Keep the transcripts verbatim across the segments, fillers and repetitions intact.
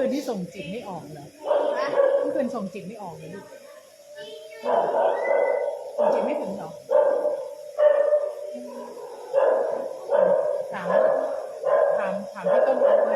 คืนนี้ส่งจิตไม่ออกเหรอ เมื่อคืนส่งจิตไม่ออกเหรอลูก ส่งจิตไม่ถึงเหรอ ถาม ถาม ถามพี่ต้นเขาไหม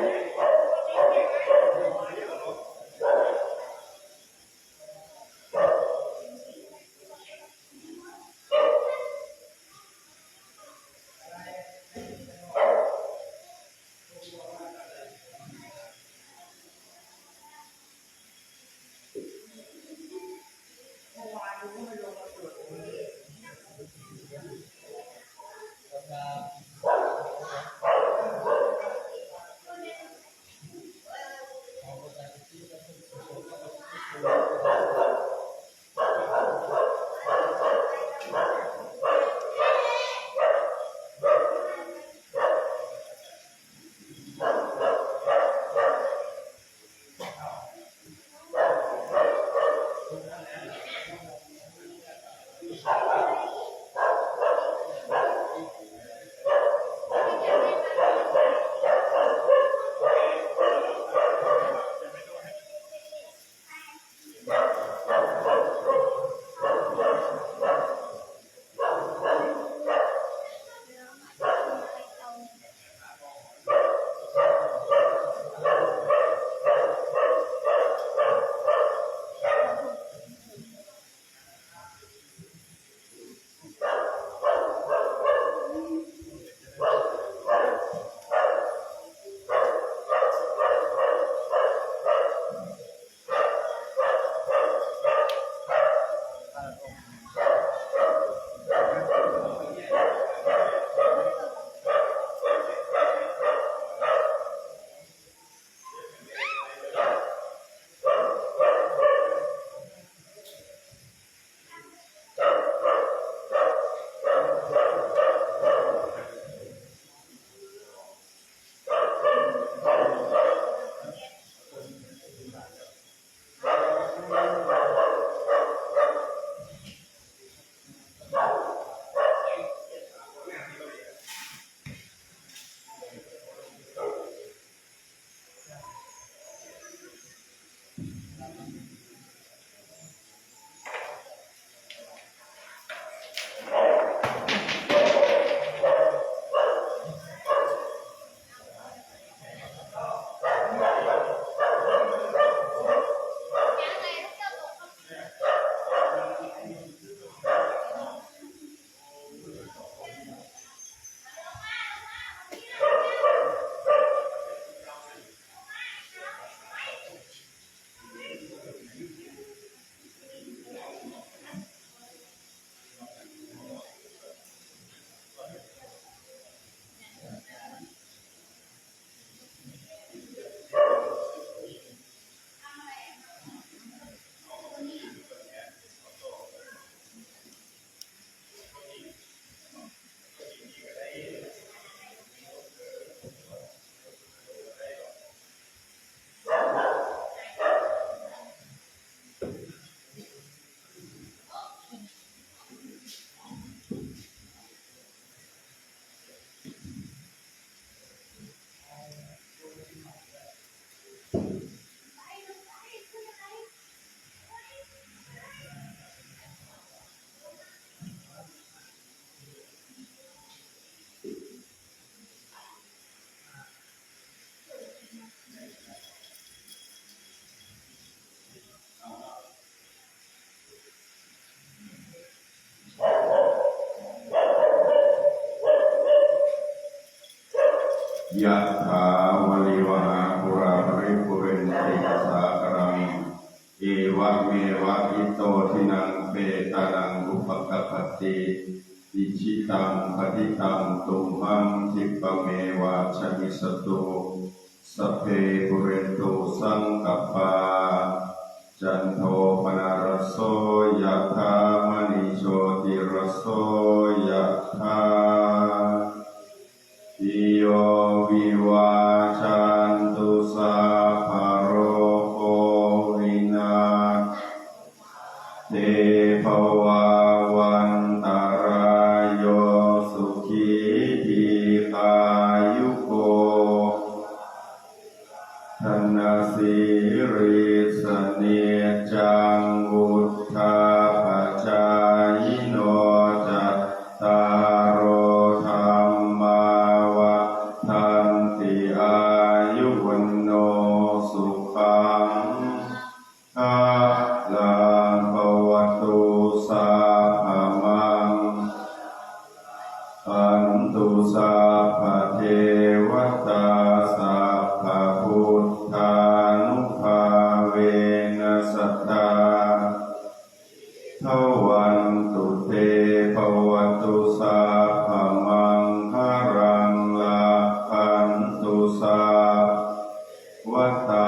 Yathā vārivahā pūrā paripūrenti sāgaraṃ, evameva ito dinnaṃ petānaṃ upakappati. Icchitaṃ patthitaṃ tumhaṃ khippameva samijjhatu. Sabbe pūrentu saṅkappā, cando paṇṇaraso yathā, maṇi jotiraso yathā. Piyo vivajjantu sabbarogo vinassatu, mā te bhavatvantarāyo, sukhī dīghāyuko bhava. sīlissa niccaṃ vuḍḍhāpacāyino, cattāro dhammā vaḍḍhanti āyu vaṇṇo sukhaṃ balaṃ. Bhavatu sabbamaṅgalaṃ, rakkhantu sabbadevatā, sabbabuddhānubhāvena sadā bhavantu te. Bhavatu sabbamaṅgalaṃ, rakkhantu sabbadevatā,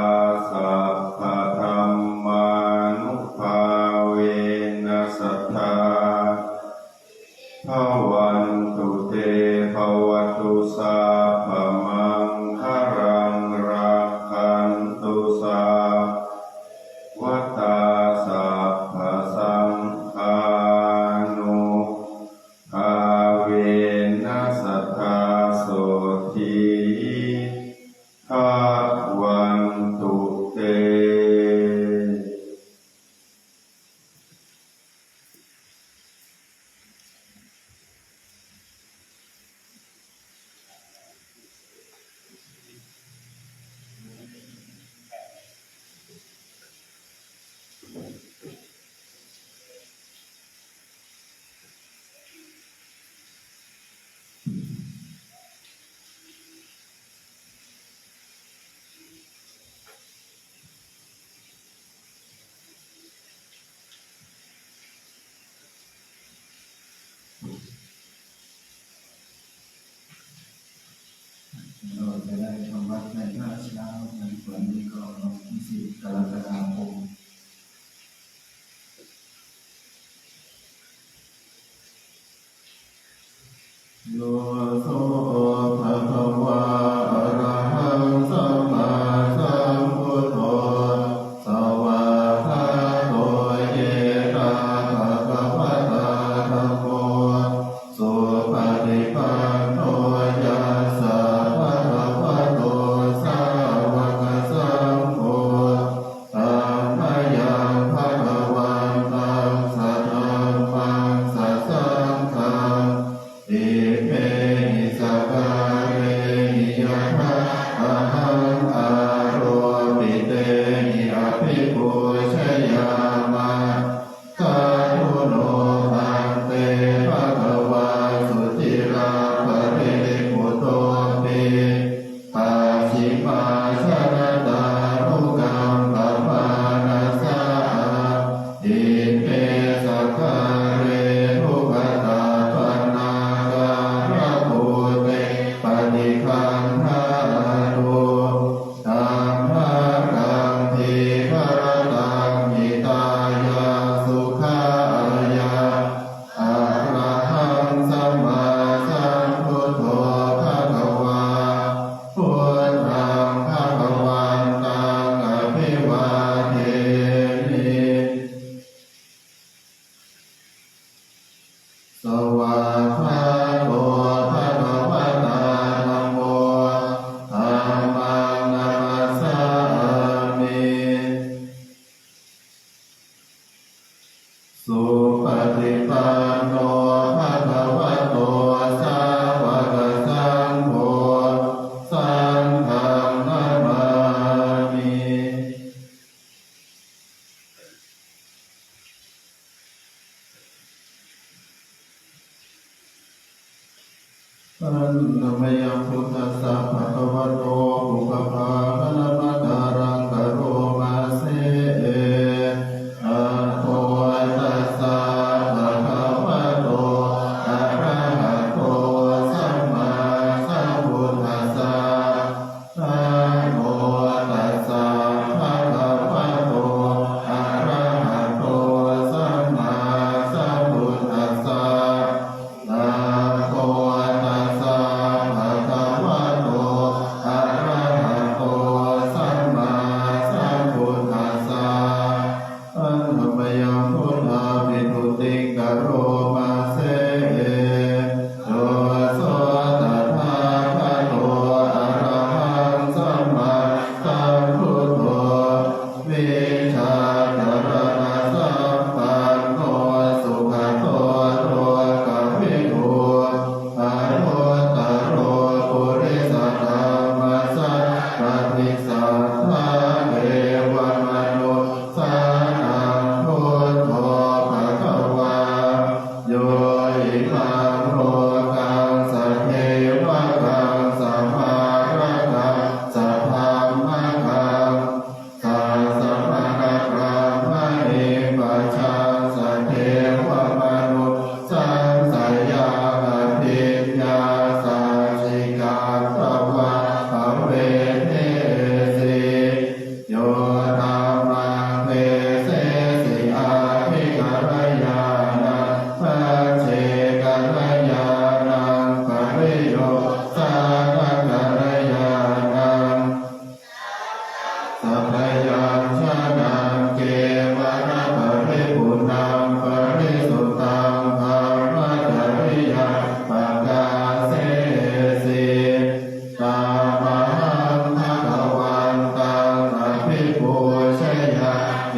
sabbadhammānubhāvena sadā bhavantu te. Bhavatu sabbamaṅgalaṃ, rakkhantu sabbadevatā, sabbasaṅghānubhāvena sadā sotthī bhavantu te. เราจะได้ทำวัดในท่าเช้าในวันนี้ก็วันที่สิบกรกฎาคม Yo so bhagavā arahaṃ sammāsambuddho, svākkhāto yena bhagavatā dhammo, supaṭipanno yassa bhagavato sāvakasaṅgho, tammayaṃ bhagavantaṃ sadhammaṃ sasaṅghaṃ, imehi sakkārehi yathārahaṃ āropitehi abhipūjayāma. Sādhu no bhante bhagavā suciraparinibbutopi, pacchimājanatānukampamānasā, ime sakkāre duggatapaṇṇākārabhūte paṭiggaṇhātu. Dhammakkhandhī farattaṃ hitāya sukhāya. Arahaṃ sammāsambuddho bhagavā, buddhaṃ bhagava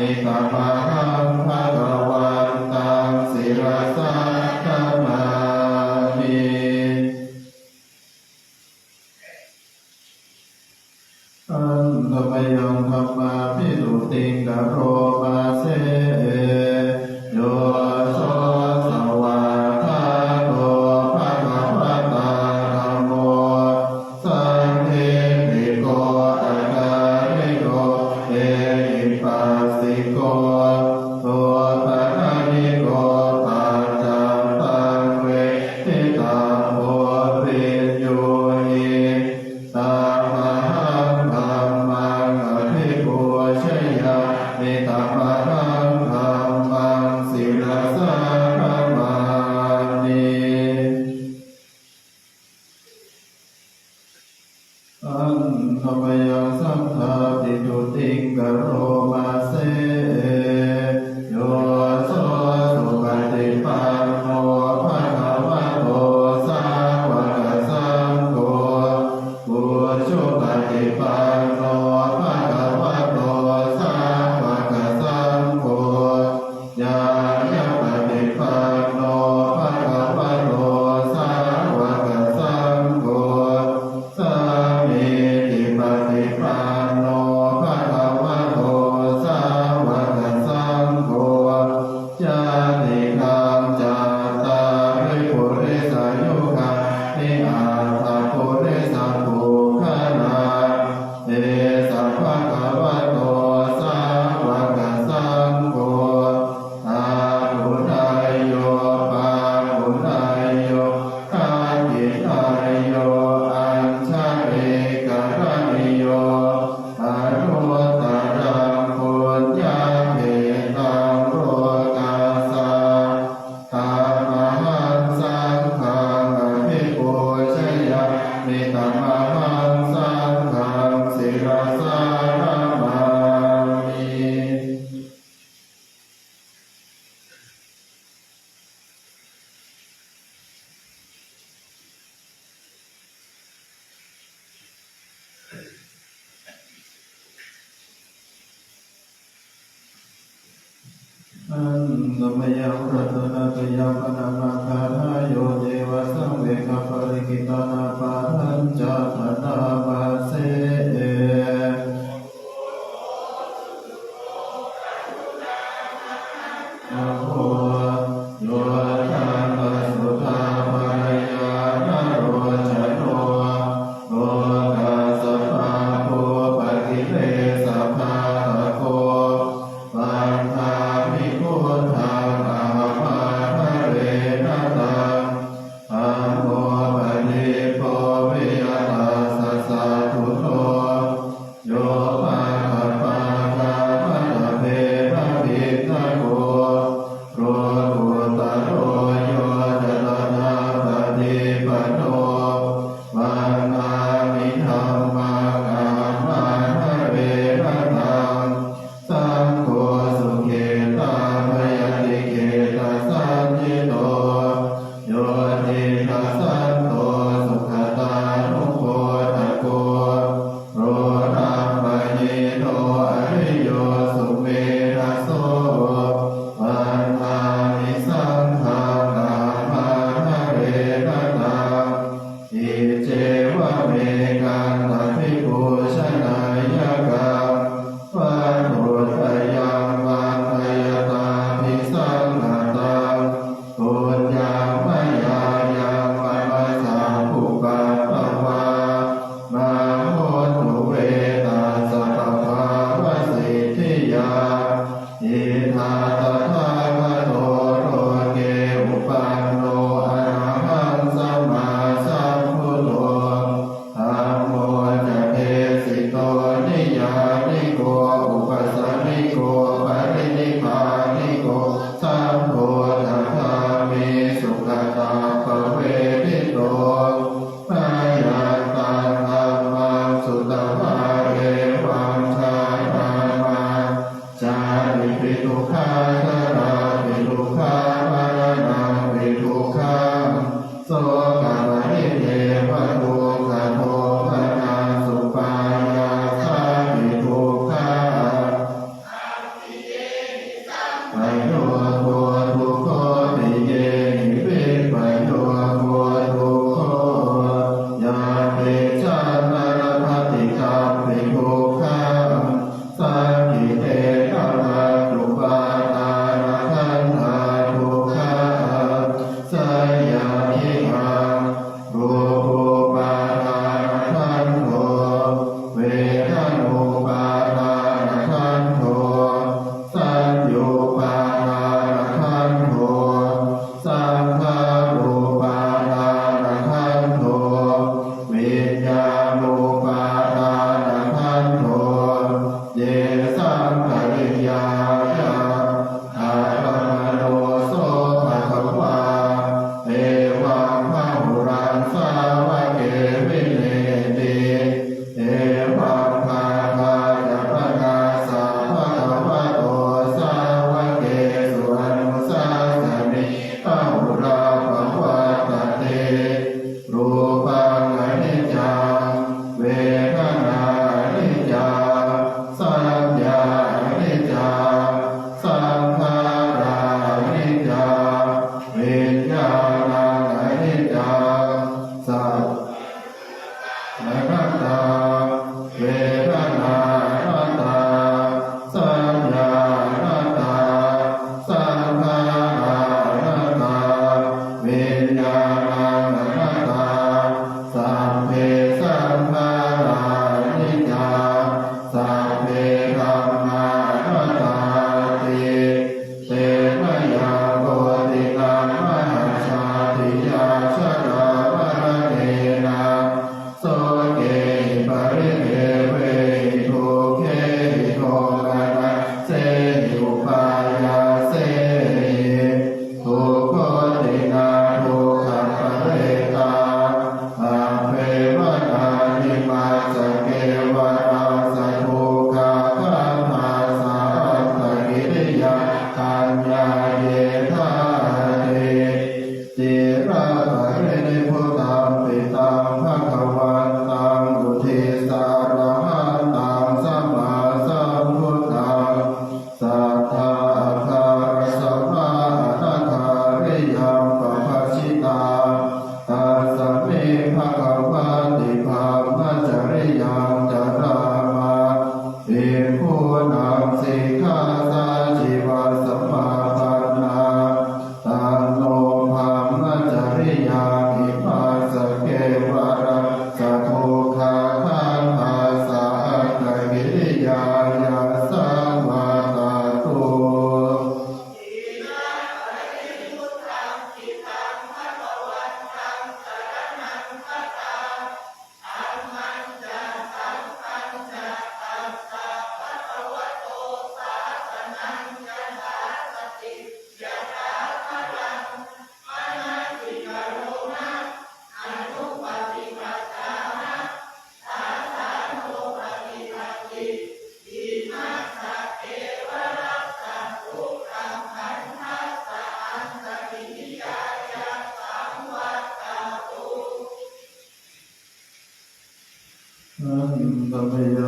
Tamahaṃ bhagavantaṃ sirasā namāmi. Handa mayaṃ dhammābhidūtiṃ karoma se. Yo so svākkhāto bhagavatā dhammo sandiṭṭhiko akāliko ehipassiko opanayiko paccattaṃ veditabbo viññūhi. Tamahaṃ dhammaṃ abhipūjayāmi. Tamahaṃ dhammaṃ sirasā namāmi. Handa mayaṃ saṅghābhidūtiṃ karoma se. Yo so supaṭipanno bhagavato sāvakasaṅgho, ujupaṭipanno bhagavato sāvakasaṅgho, ñāyapaṭipanno bhagavato sāvakasaṅgho, sāmīcipaṭipanno bhagavato sāvakasaṅgho, yadidaṃ cattāri purisayugāni aṭṭha purisapuggalā, esa bhagavato sāvakasaṅgho, āhuneyyo pāhuneyyo dakkhiṇeyyo añjalikaraṇīyo, anuttaraṃ puññakkhettaṃ lokassā. Tamahaṃ saṅghaṃ abhipūjayāmi. Tamahaṃ saṅghaṃ sirasā namāmi. Handa mayaṃ ratanattayabhaṇāmagāthāyo ceva saṃvegaparikittānapāṭhañca bhaṇāma se. Namo yo taṃ pasutā pariyānarocano, lokassa pāpūpakilesaghātako, vandāmi buddhaṃ ahaṃ ādarena taṃ. Dhammo padīpo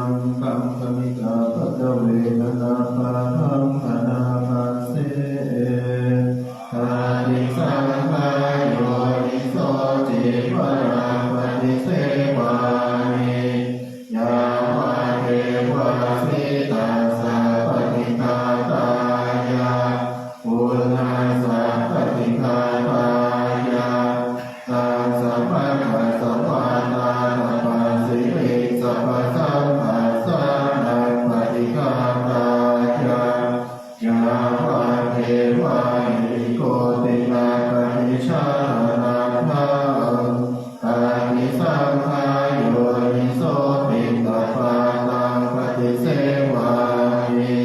Khamphamikappattavedanapaṭhaṅkhaṇaphassete. Paṭisaṅkhā yoniso cīvaraṃ paṭisevāmi, yāvadeva sītassa paṭighātāya, uṇhassa paṭighātāya, taṃsamaggassa-vātātapasiriṃsapasamphassānaṃ paṭighātāya, yāvadeva hirikopinapaṭicchādanatthaṃ, paṭisaṅkhā yoniso piṇḍapātaṃ paṭisevāmi,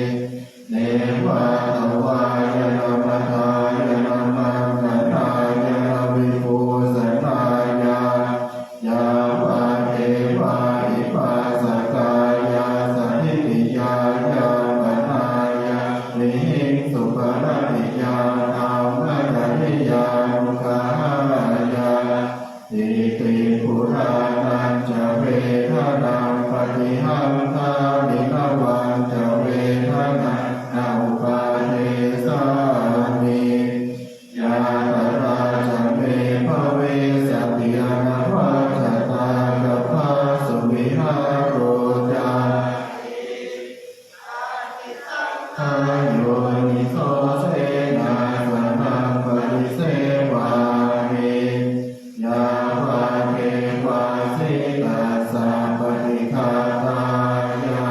neva davāya na madāya na maṇḍanāya na vibhūsanāya, yāvadeva ippassakāyassa ṭhitiyā yāpanāya vihiṃsuparatiyā dhammacariyānuggahāya, iti purāṇañca vedanaṃ paṭihaṅkhāmi navañca vedanaṃ na uppādessāmi, yātrā ca me bhavissati anavajjatā ca phāsuvihāro cāti. Yoniso senāsanaṃ paṭisevāmi, yāvadeva sītassa paṭighātāya,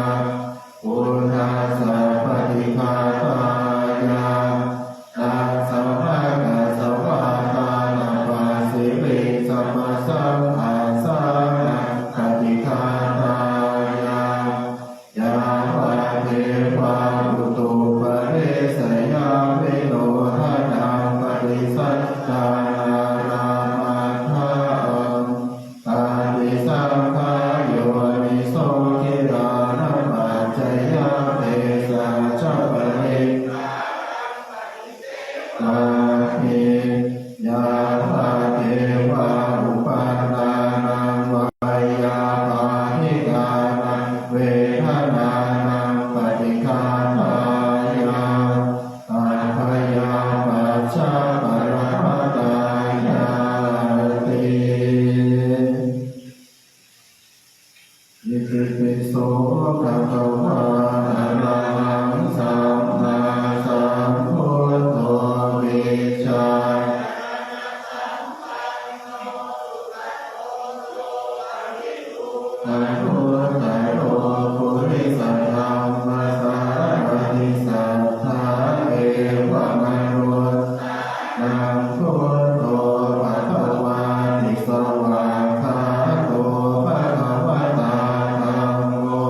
uṇhassa paṭighātāya, taṃsamaggassa-vātātapasiriṃsapasamphassānaṃ paṭighātāya, yāvadeva utuparissayavinodanaṃ paṭisallānārāmatthaṃ, paṭisaṅkhā yoniso gilānapaccayabhesajjaparikkhāraṃ paṭisevāmi, yāvadeva uppannānaṃ veyyābādhikānaṃ vedanānaṃ paṭighātāya, abyāpajjhaparamatāyāti. Itipi so bhagavā arahaṃ sammāsambuddho vijjā anuttaro purisadammasārathi satthā devamanussānaṃ buddho bhagavāti. Svākkhāto bhagavatā dhammo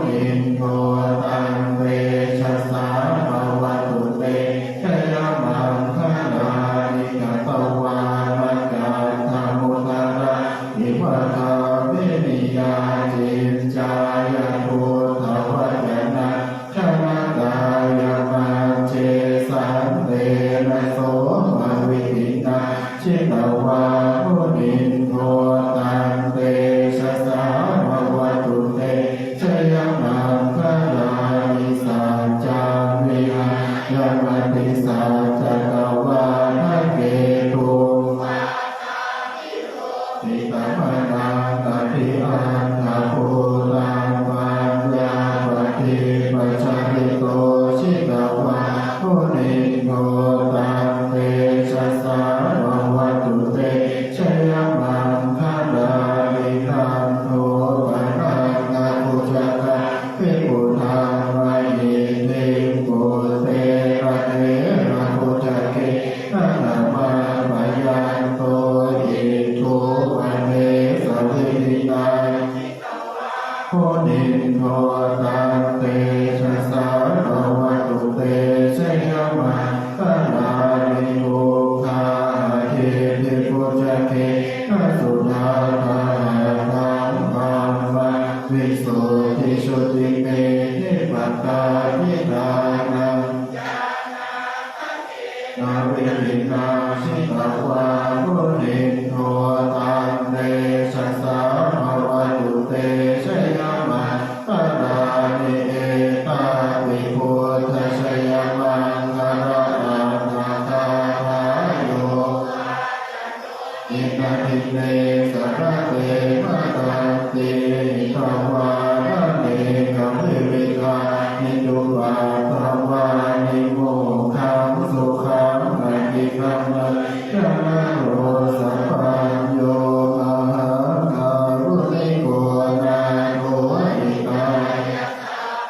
Indo taṃ tejasā bhavatu te jayamaṅgalāni. Katvāna kaṭṭhamudaraṃ iva gabbhinīyā ciñcāya duṭṭhavacanaṃ janakāyamajjhe santena somavidhinā jitavā munindo taṃ tejasā bhavatu te jayamaṅgalāni. Saccaṃ vihāya matisaccakavādaketuṃ vādābhiropitamanaṃ atiandhabhūtaṃ paññāpadīpajalito jitavā munindo taṃ tejasā bhavatu te jayamaṅgalāni. Nandopanandabhujagaṃ vibudhaṃ mahiddhiṃ puttena therabhujagena damāpayanto iddhūpadesavidhinā munindo taṃ tejasā bhavatu te jayamaṅgalāni. Duggāhadiṭṭhibhujagena sudaṭṭhahatthaṃ brahmaṃ visuddhijutimiddhibakābhidhānaṃ vidhinā jitavā munindo taṃ tejasā bhavatu te jayamaṅgalāni. Etāpi buddhajayamaṅgalaaṭṭhagāthā yo inadinne sarate matandī hitvānanekavividhāni cupaddavāni mokkhaṃ sukhaṃ adhigameyya naro sapañño. Mahākāruṇiko nātho hitāya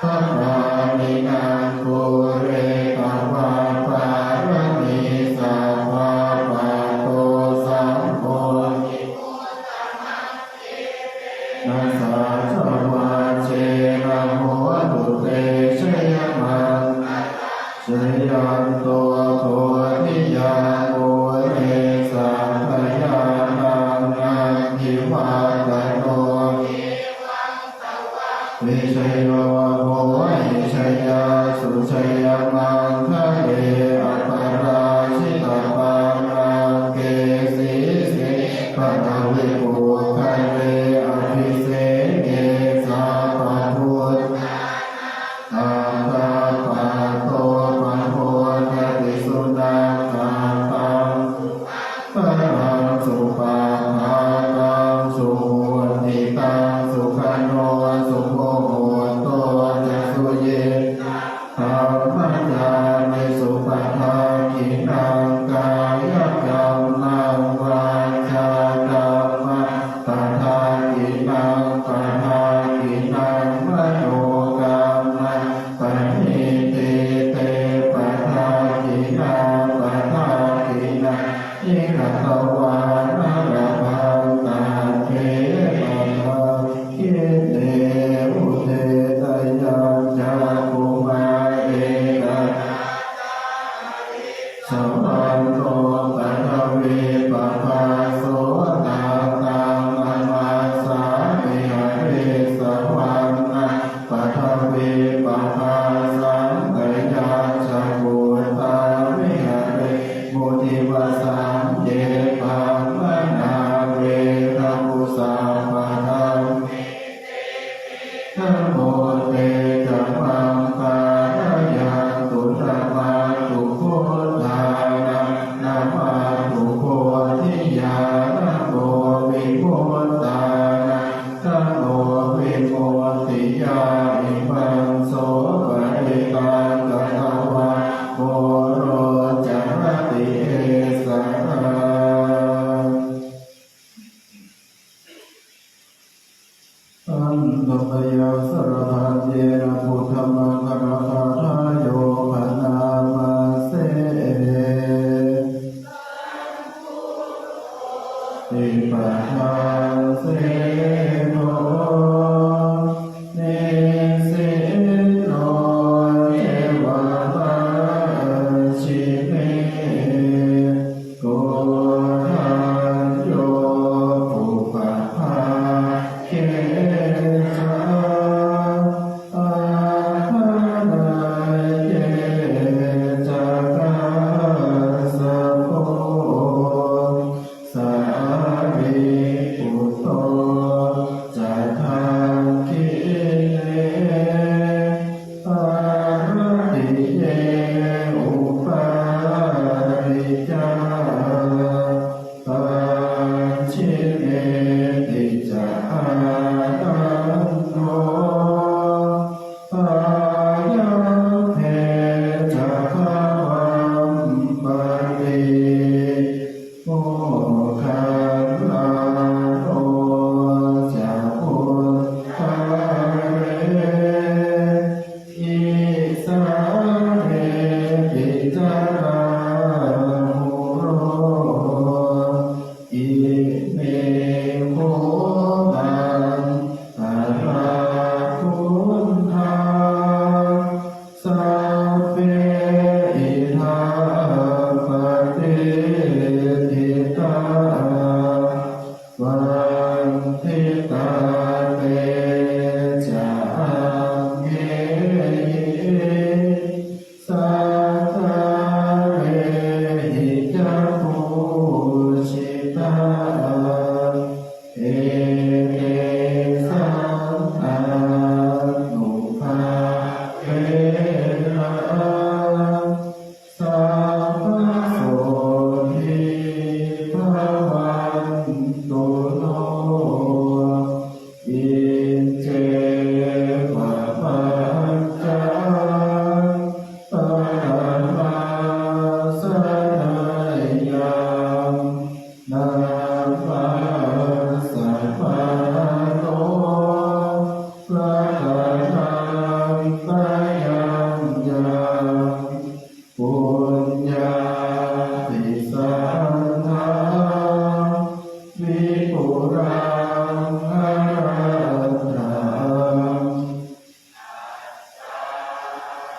sabbapāṇinaṃ pūretvā pāramī sabbā patto sambodhi na saccavajjena hotu te jayamaṅgalaṃ. Jayanto bodhiyā mūle sakyānaṃ nandivaḍḍhano vijayo hohi jayassu jayamaṅgale aparājitapallaṅke sīse paṭhavipokkhare abhiseke sabbabuddhānaṃ aggappatto pamodati. Sunakkhattaṃ balaṃ supabhātaṃ suhuṭṭhitaṃ sukhaṇo sumuhutto ca suyiṭṭhaṃ brahmacārisu pa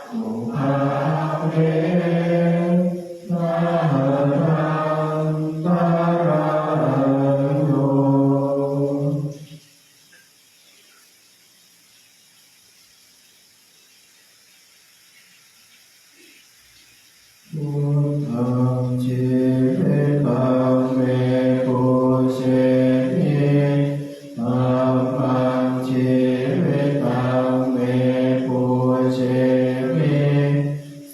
Bhave narantarāyo. Buddhaṃ jīvitaṃ me pūjemi, dhammaṃ jīvitaṃ me pūjemi,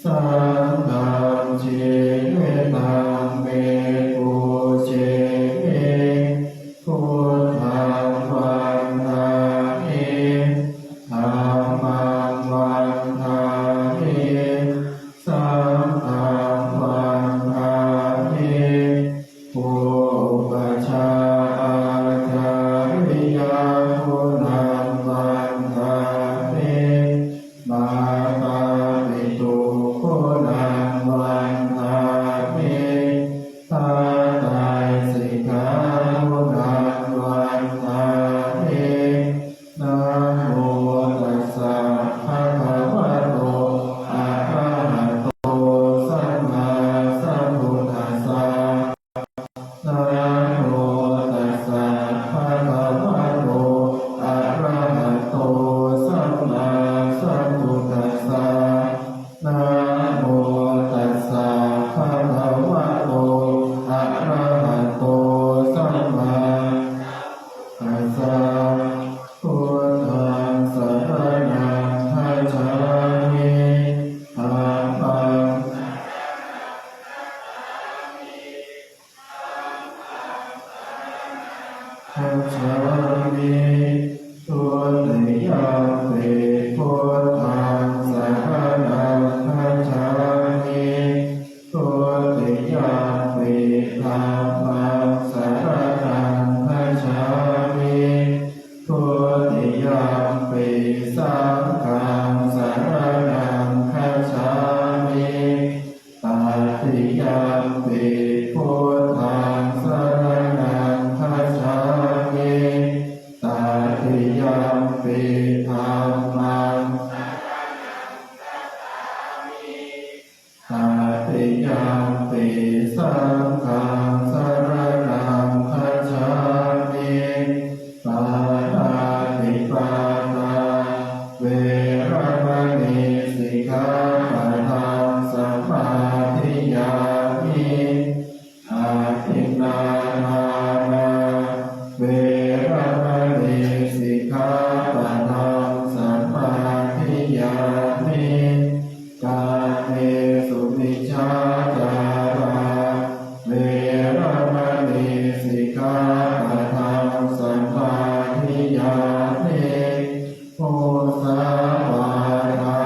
saṅghaṃ jīvitaṃ me pūjemi. Buddhaṃ vandāmi, dhammaṃ vandāmi, saṅghaṃ vandāmi. Pūjā ācariyaguṇaṃ vandāmi, mātāpituguṇaṃ vandāmi, ṭhānāsikaguṇaṃ vandāmi. Namo tassa bhagavato arahato sammāsambuddhassa. Namo tassa bhagavato arahato sammāsambuddhassa. Namo tassa bhagavato arahato sammāsambuddhassa. Buddhaṃ saraṇaṃ gacchāmi. Dhammaṃ gacchāmi. Dutiyampi buddhaṃ saraṇaṃ gacchāmi. Dutiyampi dhammaṃ saraṇaṃ gacchāmi. Dutiyampi saṅghaṃ saraṇaṃ gacchāmi. Tatiyampi buddhaṃ saraṇaṃ gacchāmi. Tatiyampi dhammaṃ saraṇaṃ gacchāmi. Tatiyampi saṅghaṃ saraṇaṃ gacchāmi. Pāṇātipātā veramaṇī sikkhāpadaṃ samādiyāmi. Adinnādānā veramaṇī sikkhāpadaṃ samādiyāmi. Kāmesu micchācārā veramaṇī sikkhāpadaṃ samādiyāmi. Musāvādā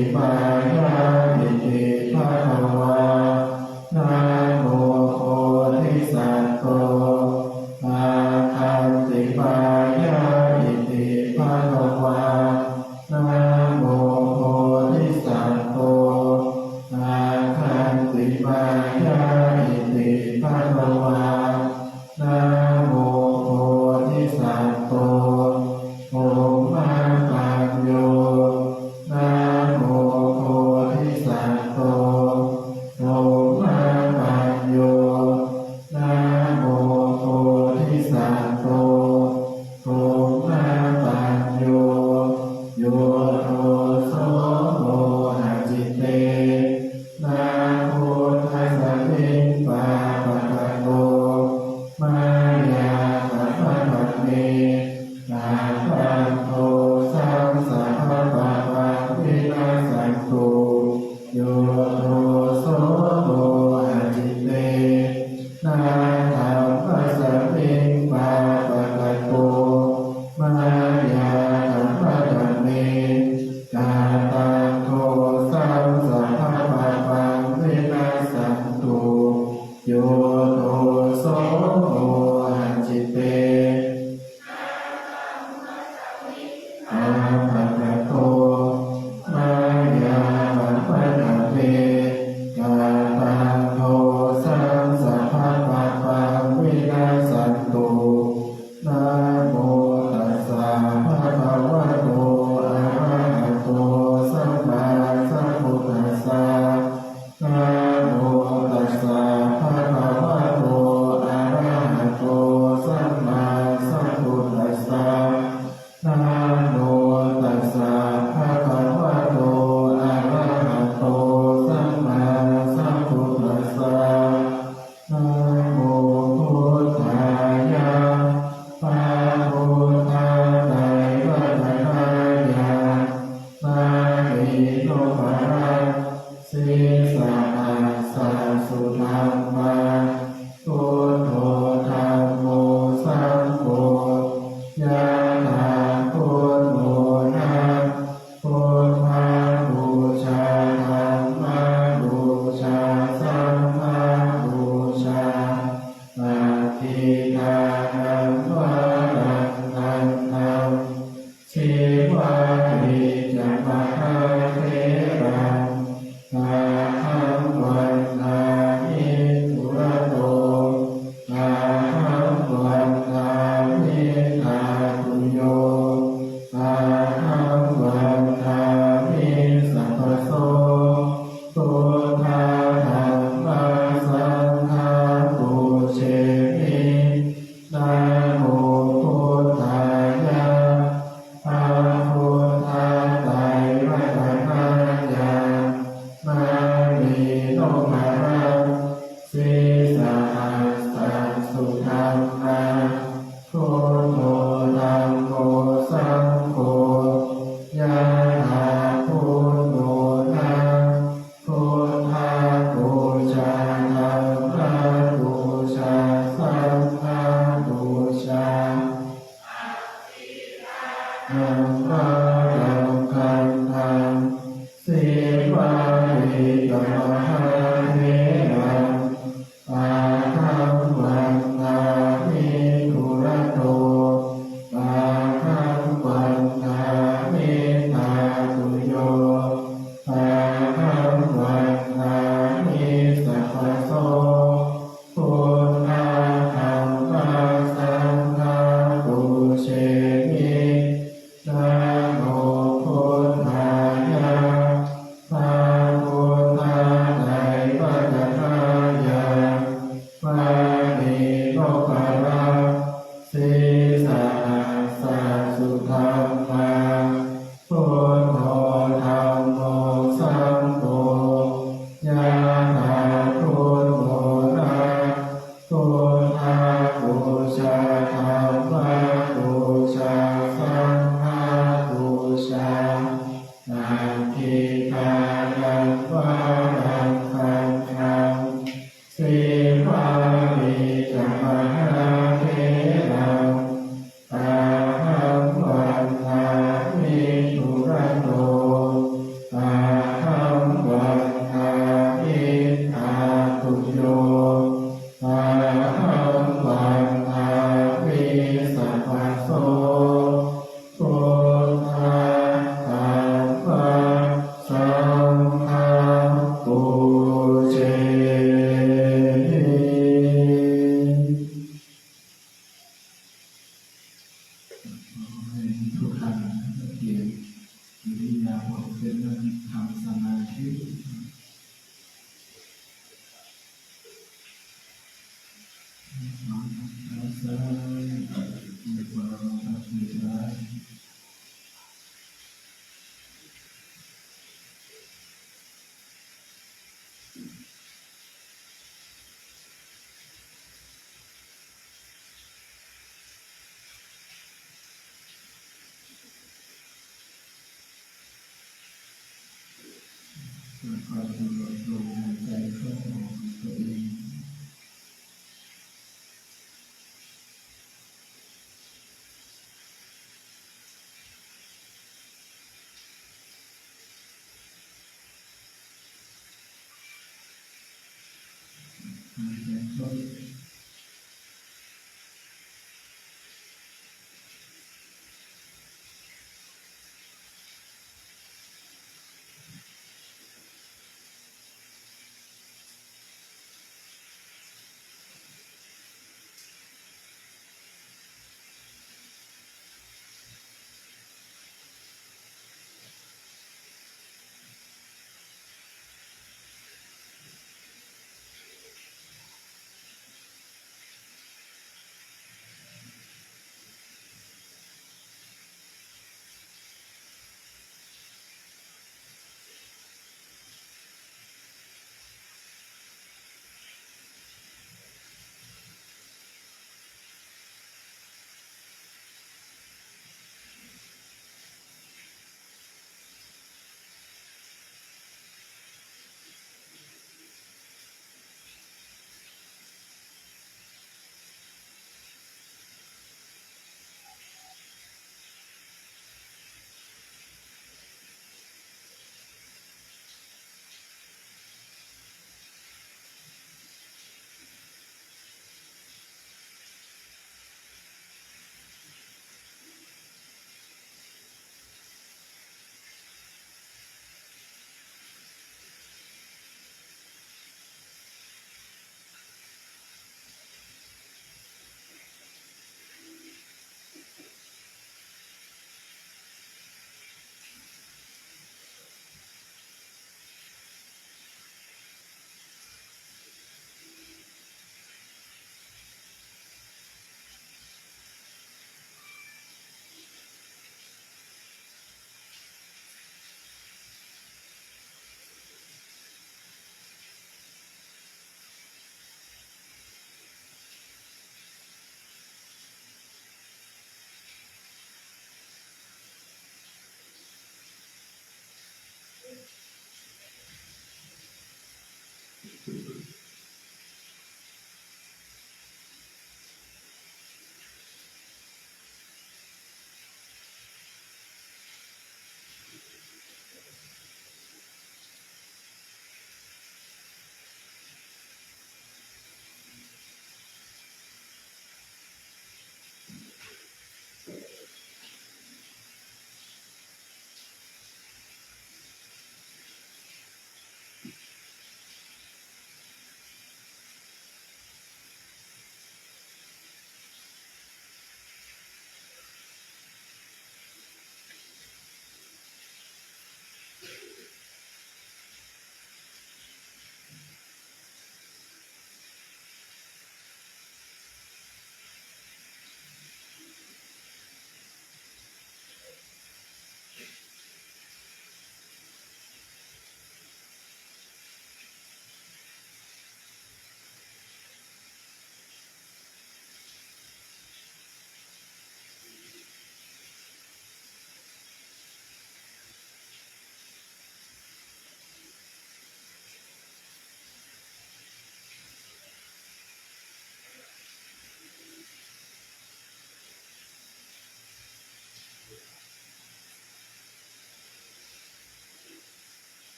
Āgantimāya iti bhagavā. Namo bodhisatto āgantimāya iti bhagavā. Namo bodhisatto āgantimāya iti bhagavā. Namo bodhisatto brahmapañño. Namo bodhisatto brahmapañño. Namo bodhisatto brahmapañño. Yo doso mohacitte na buddhasmiṃ pāpakato mayā kammādaṃ me, kattaṃ dosaṃ sabbapāpaṃ vinassantu. Yo doso mohacitte na dhammasmiṃ pāpakato mayā kammādaṃ me, kattaṃ dosaṃ sabbapāpaṃ vinassantu. Yo doso mohacitte pāpakato mayā kammādaṃ me, kattaṃ dosaṃ sabbapāpaṃ vinassantu. Namo tassa bhagavato arahato sammāsambuddhassa. Namo tassa bhagavato arahato sammāsambuddhassa. Namo tassa bhagavato arahato sammāsambuddhassa. Namo buddhāya. Pā buddhā tai ratanāya mani nopara sīsahassa sudhammā. Buddho dhammo saṅgho. Yathā buddho na buddhapūjā dhammapūjā saṅghapūjā. Pattidānaṃ varaṃ gandhaṃ sīvalī ca mahātheraṃ. Taṃ ahaṃ vandāmi dūrato. Taṃ ahaṃ vandāmi dhātuyo. Taṃ ahaṃ vandāmi sabbaso. Buddhā dhammā saṅghā pūjemi. Namo buddhāya. Pā buddhā tai ratanāya mani nopara sīsahassa sudhammā. Buddho dhammo saṅgho. Yathā buddho na buddhapūjā dhammapūjā saṅghapūjā. Pattidānaṃ varaṃ gandhaṃ sīvalī ca mahātheraṃ. Taṃ ahaṃ vandāmi dūrato. Taṃ ahaṃ vandāmi dhātuyo. Taṃ ahaṃ vandāmi sabbaso. Buddhā dhammā saṅghā pūjemi. Namo buddhāya. Pā buddhā tai ratanāya mani nopara sīsahassa sudhammā. Buddho dhammo saṅgho. Yathā buddho na buddhapūjā dhammapūjā saṅghapūjā. Pattidānaṃ varaṃ gandhaṃ sīvalī ca mahātheraṃ. Taṃ ahaṃ vandāmi dūrato. Taṃ แล้วก็กำหนดลมหายใจเข้าออกของตัวเอง หายใจเข้า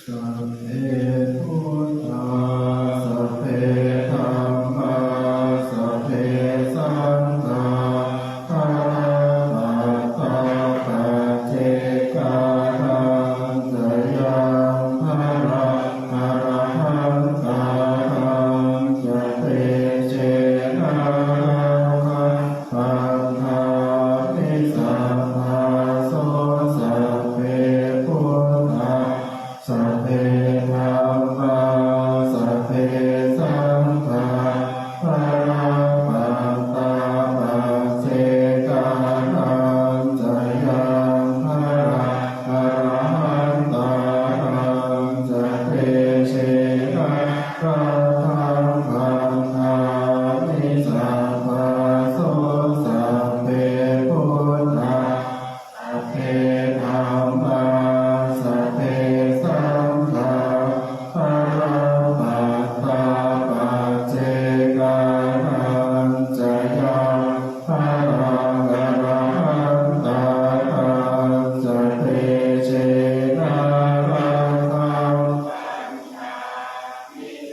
Sabbe buddhā, sabbe dhammā, sabbe saṅghā, balappattā paccekānañca yaṃ balaṃ, arahantānañca tejena rakkhaṃ bandhāmi sabbaso. Sabbe buddhā, sabbe dhammā, sabbe saṅghā, balappattā paccekānañca yaṃ balaṃ, arahantānañca tejena rakkhaṃ bandhāmi sabbaso. Sabbe buddhā, sabbe dhammā, sabbe saṅghā, balappattā paccekānañca yaṃ balaṃ, arahantānañca tejena rakkhaṃ bandhāmi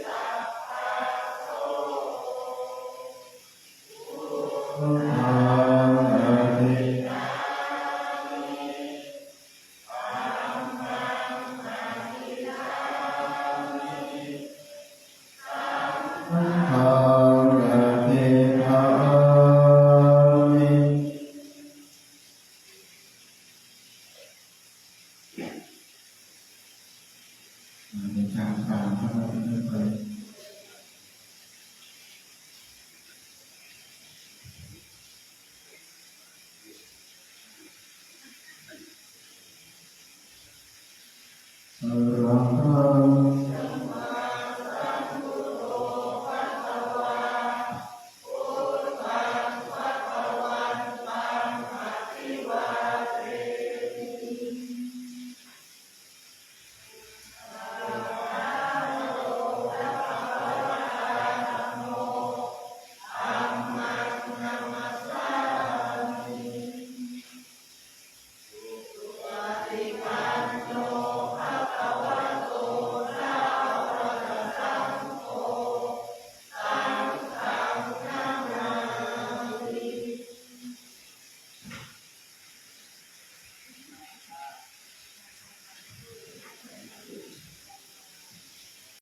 sabbaso. Buddhaṃ abhidhammi, dhammaṃ abhidhammi, saṅghaṃ abhidhammi. ในทางการพระพุทธเจ้า Arahaṃ